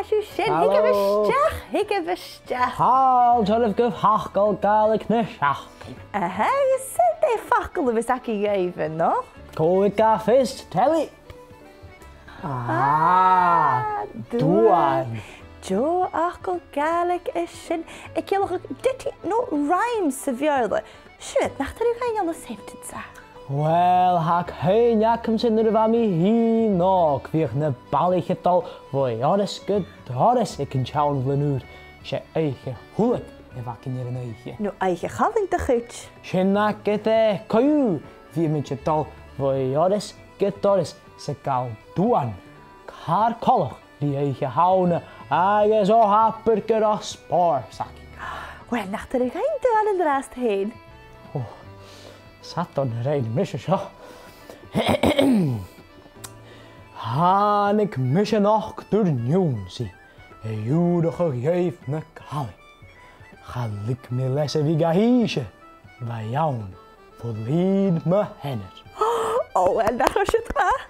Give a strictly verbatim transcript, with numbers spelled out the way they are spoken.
Siuthad, thigibh a-steach, thigibh a-steach. Halò, tha sinn air facal Gàidhlig na seachdain. Aha, is dè am facal a bhios agaibh dhuibh a-nochd? Cò aig a tha fios, Telly? Ah, duan. Duan. Deagh fhacal Gàidhlig a tha sin. A' ciallachadh ditty no rhyme sa Bheurla. Siuthad, nach toir thu dhuinn a-nis sentence? Uill, tha cuimhne agamsa nuair a bha mi fhìn òg, bhiodh na balaich a' dol bho dhoras gu doras aig an t-seann bhliadhna ùr, 's e oidhche Thulainn a bh' againn air an oidhche. No oidhche challainn do chuid. Sin agad e, co-dhiù, bhiomaid a' dol bho dhoras gu doras 's a' gabhail duan, car coltach ri oidhche Shamhna agus o, abair gun robh spòrs againn. Uill, nach toir thu dhuinn duan an-dràsta fhèin? O, 's fhada on a rinn mise seo. Thàinig mise an-nochd air n-ionnsaigh, a dh'ionndrachadh dhuibh na Gàidheil. Cha leig mi leas a bhith ga h-innse, bha e ann fo linn mo sheanar. O, uill, nach robh siud math?